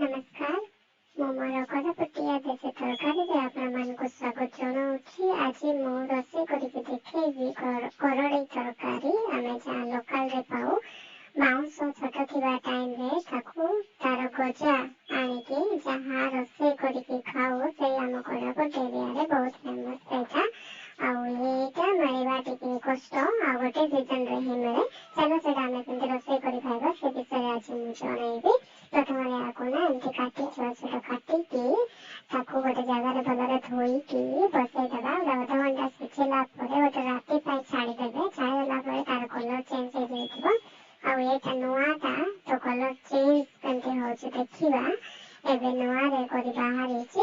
ନମସ୍କାର, ମୁଁ ମୋର କୋରାପୁଟିଆ ଦେଶୀ ତରକାରୀରେ ଆପଣମାନଙ୍କୁ ସ୍ୱାଗତ ଜଣାଉଛି। ଆଜି ମୁଁ ରୋଷେଇ କରିକି ଦେଖେଇବି କରଡ଼ି ତରକାରୀ। ଆମେ ଯାହା ଲୋକାଲରେ ପାଉ, ବାଉଁଶ ଛୋଟ ଥିବା ଟାଇମରେ ତାକୁ ତାର ଗଜା ଆଣିକି ଯାହା ରୋଷେଇ କରିକି ଖାଉ, ସେଇ ଆମ କୋରାପୁଟ ଏରିଆରେ ବହୁତ ଫେମସ୍ ସେଇଟା। ଆଉ ଏଇଟା ମିଳିବା ଟିକେ କଷ୍ଟ, ଆଉ ଗୋଟେ ସିଜନରେ ହିଁ ମିଳେ। ଚାଲ, ସେଇଟା ଆମେ କେମିତି ରୋଷେଇ କରି ଖାଇବା, ସେ ବିଷୟରେ ଆଜି ମୁଁ ଜଣେଇବି। ପ୍ରଥମରେ ଏହାକୁ ନା ଏମିତି କାଟି, ଛୋଟ ଛୋଟ କାଟିକି ତାକୁ ଗୋଟେ ଜାଗାରେ ଭଲରେ ଧୋଇକି ବସେଇଦେବା। ଗୋଟେ ଅଧଘଣ୍ଟା ସିଝିଲା ପରେ ଗୋଟେ ରାତି ପାଇଁ ଛାଡ଼ିଦେବେ। ଛାଡ଼ିଦେଲା ପରେ ତାର କଲର୍ ଚେଞ୍ଜ ହେଇଯାଇଥିବ। ଆଉ ଏଇଟା ନୂଆଟା ତ କଲର୍ ଚେଞ୍ଜ କେମିତି ହେଉଛି ଦେଖିବା। ଏବେ ନୂଆରେ କରି ବାହାରିଛି।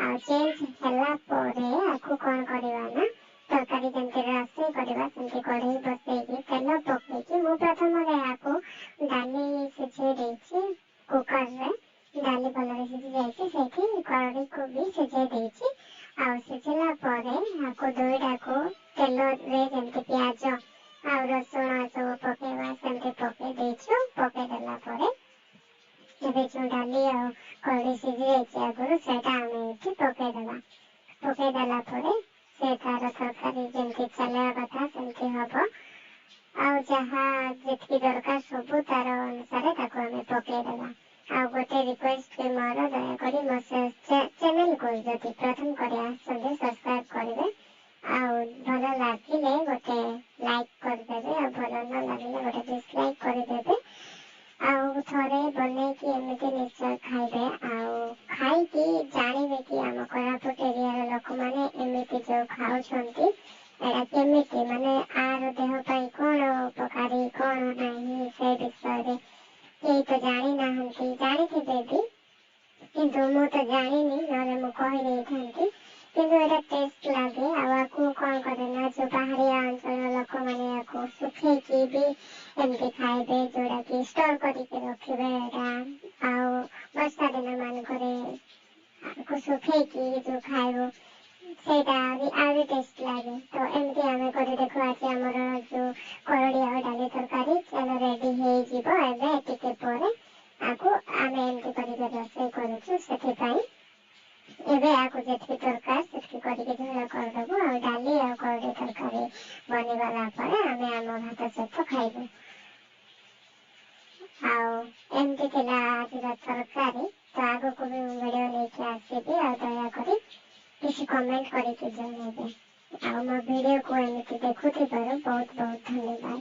ଆଉ ଚେଞ୍ଜ ହେଲା ପରେ ଆକୁ କ'ଣ କରିବା ନା, ତରକାରୀ ଯେମିତି ରୋଷେଇ କରିବା ସେମିତି କଢ଼େଇ ବସେଇକି ତେଲ ପକେଇକି ମୁଁ ପ୍ରଥମରେ ଏହାକୁ ଡାଲି ସିଝେଇ ଦେଇଛି କୁକରରେ। ଡାଲି ଭଲରେ ସିଝି ଯାଇଛି, ସେଇଠି କରଡ଼ିକୁ ବି ସିଝେଇ ଦେଇଛି। ଆଉ ସିଝିଲା ପରେ ଆକୁ ଦୁଇଟାକୁ ତେଲରେ ଯେମିତି ପିଆଜ ଆଉ ରସୁଣ ଏସବୁ ପକେଇବା, ସେମିତି ପକେଇ ଦେଇଛୁ। ପକେଇ ଦେଲା ପରେ ଏବେ ଯେଉଁ ଡାଲି ଆଉ କରଡ଼ି ସିଝି ଯାଇଛି ଆଗରୁ, ସେଇଟା ଆମେ ଏଠି ପକେଇଦେବା। ପକେଇ ଦେଲା ପରେ ସେ ତାର ତରକାରୀ ଯେମିତି ଚାଲିବା କଥା ସେମିତି ହବ। ଆଉ ଯାହା ଯେତିକି ଦରକାର ସବୁ ତାର ଅନୁସାରେ ତାକୁ ଆମେ ପକେଇଦେବା। ଆଉ ଗୋଟେ ରିକ୍ୱେଷ୍ଟ ବି ମୋର, ଦୟାକରି ମୋ ଚ୍ୟାନେଲକୁ ଯଦି ପ୍ରଥମ କରି ଆସିଛନ୍ତି, ସବସ୍କ୍ରାଇବ୍ କରିବେ। ଆଉ ଭଲ ଲାଗିଲେ ଗୋଟେ ଲାଇକ୍ କରିଦେବେ, ଆଉ ଭଲ ନ ଲାଗିଲେ ଗୋଟେ ଡିସଲାଇକ୍ କରିଦେବେ। ଆଉ ଥରେ ବନେଇକି ଏମିତି ନିଶ୍ଚୟ ଖାଇବେ, ଆଉ ଖାଇକି ଜାଣିବେ କି ଆମ କୋରାପୁଟ ଏରିଆର ଲୋକମାନେ ଏମିତି ଯେଉଁ ଖାଉଛନ୍ତି, ଏଇଟା କେମିତି, ମାନେ ଆର ଦେହ ପାଇଁ କ'ଣ ଉପକାରୀ କ'ଣ ନାହିଁ, ସେ ବିଷୟରେ କେହି ତ ଜାଣିନାହାନ୍ତି। ଜାଣିଥିବେ ବି, କିନ୍ତୁ ମୁଁ ତ ଜାଣିନି, ନହେଲେ ମୁଁ କହିଦେଇଥାନ୍ତି। କିନ୍ତୁ ଏଇଟା ଟେଷ୍ଟ ଲାଗେ। ଆଉ ଆକୁ କ'ଣ କରେ ନା, ଯେଉଁ ପାହାଡ଼ିଆ ଅଞ୍ଚଳର ଲୋକମାନେ ୟାକୁ ଶୁଖେଇକି ବି ଏମିତି ଖାଇବେ, ଯେଉଁଟାକି ଷ୍ଟୋର୍ କରିକି ରଖିବେ ଏଇଟା। ଆଉ ବର୍ଷା ଦିନମାନଙ୍କରେ ଆକୁ ଶୁଖେଇକି ଯେଉଁ ଖାଇବୁ, ସେଇଟା ଆହୁରି ଆହୁରି ଟେଷ୍ଟ ଲାଗେ। ତ ଏମିତି ଆମେ କରି ଦେଖୁ। ଆଜି ଆମର ଯେଉଁ କରଡ଼ି ଆଉ ଡାଲି ତରକାରୀ ଚାଲ ରେଡ଼ି ହେଇଯିବ ଏବେ ଟିକେ ପରେ। ଆକୁ ଆମେ ଏମିତି କରିକି ରୋଷେଇ କରୁଛୁ, ସେଥିପାଇଁ ଏବେ ଆକୁ ଯେତିକି ଦରକାର ସେତିକି କରିକି ଝୋଳ କରିଦେବୁ। ଆଉ ଡାଲି ଆଉ କରଡ଼ି ତରକାରୀ ବନିଗଲା ପରେ ଆମେ ଆମ ଭାତ ସହିତ ଖାଇବୁ। ଆଉ ଏମିତି ଥିଲା ଆଜିର ତରକାରୀ। ତ ଆଗକୁ ବି ମୁଁ ଭିଡ଼ିଓ ନେଇକି ଆସିବି, ଆଉ ଦୟାକରି କିଛି କମେଣ୍ଟ କରିକି ଜଣେଇବେ। ଆଉ ମୋ ଭିଡ଼ିଓକୁ ଏମିତି ଦେଖୁଥିବାରୁ ବହୁତ ବହୁତ ଧନ୍ୟବାଦ।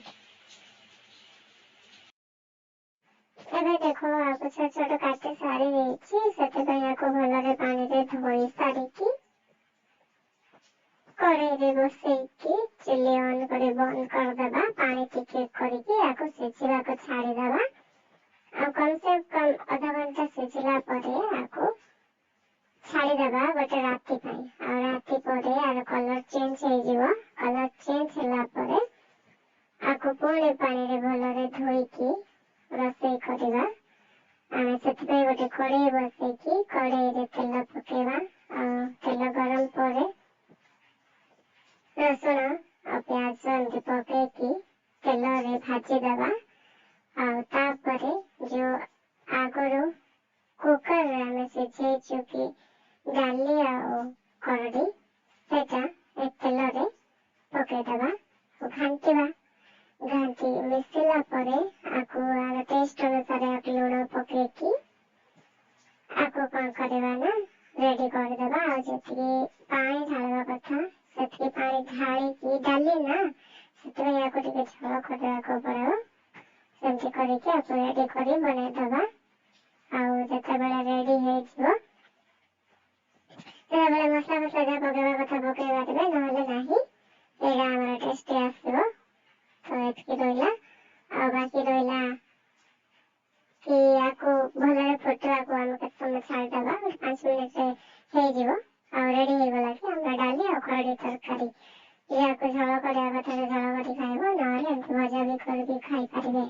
ଏବେ ଦେଖ, ଆକୁ ଛୋଟ ଛୋଟ କାଟି ସାରି ଦେଇଛି, ସେଥିପାଇଁ ଆକୁ ଭଲରେ ପାଣିରେ ଧୋଇ ସାରିକି କଢ଼େଇରେ ବସେଇକି ଚୁଲି ଅନ୍ କରି ବନ୍ଦ କରିଦେବା। ପାଣି ଟିକେ କରିକି ଆକୁ ସିଝିବାକୁ ଛାଡ଼ିଦେବା। ଆଉ କମ୍ ସେ କମ୍ ଅଧଘଣ୍ଟା ସିଝିଲା ପରେ ଆକୁ ଛାଡ଼ିଦେବା ଗୋଟେ ରାତି ପାଇଁ। ଆଉ ରାତି ପରେ ଆର କଲର୍ ଚେଞ୍ଜ ହେଇଯିବ। କଲର୍ ଚେଞ୍ଜ ହେଲା ପରେ ଆକୁ ପୁଣି ପାଣିରେ ଭଲରେ ଧୋଇକି ରୋଷେଇ କରିବା ଆମେ। ସେଥିପାଇଁ ଗୋଟେ କଢ଼େଇ ବସେଇକି କଢ଼େଇରେ ତେଲ ପକେଇବା। ଆଉ ତେଲ ଗରମ ପରେ ରସୁଣ ଆଉ ପିଆଜ ଏମିତି ପକେଇକି ତେଲରେ ଭାଜିଦେବା। ଆଉ ତାପରେ ଯେଉଁ ଆଗରୁ କୁକରରେ ଆମେ ସିଝେଇଛୁ କି ଡାଲି ଆଉ କରଡ଼ି, ସେଇଟା ଏ ତେଲରେ ପକେଇଦେବା ଆଉ ଘାଣ୍ଟିବା। ଘାଣ୍ଟି ମିଶିଲା ପରେ ଆକୁ ଆର ଟେଷ୍ଟ ଅନୁସାରେ ଆକୁ ଲୁଣ ପକେଇକି ଆକୁ କ'ଣ କରିବା ନା, ରେଡ଼ି କରିଦେବା। ଆଉ ଯେତିକି ପାଣି ଢାଳିବା କଥା ସେତିକି ପାଣି ଢାଳିକି, ଡାଲି ନା, ସେଥିପାଇଁ ଆକୁ ଟିକେ ଝୋଳ କରିବାକୁ ପଡ଼ିବ। ସେମିତି କରିକି ଆକୁ ରେଡ଼ି କରି ବନେଇଦେବା। ଆଉ ଯେତେବେଳେ ରେଡ଼ି ହେଇଯିବ, ସେତେବେଳେ ମସଲା ଫସଲା ଯାହା ପକେଇବା କଥା ପକେଇ ପାରିବେ, ନହେଲେ ନାହିଁ। ଏଇଟା ଆମର ଟେଷ୍ଟି ଆସିବ। ତ ଏତିକି ରହିଲା। ଆଉ ବାକି ରହିଲା କି ୟାକୁ ଭଲରେ ଫୁଟିବାକୁ ଆମେ କେତେ ସମୟ ଛାଡ଼ିଦେବା। ଗୋଟେ 5 ମିନିଟ୍ରେ ହେଇଯିବ। ଆଉ ରେଡ଼ି ହେଇଗଲା କି ଆମର ଡାଲି ଆଉ କରଡ଼ି ତରକାରୀ। ଯାହାକୁ ଝୋଳ କରିବା କଥା ଝୋଳ କରି ଖାଇବ, ନହେଲେ ଏମିତି ଭଜା ବି କରିକି ଖାଇପାରିବେ।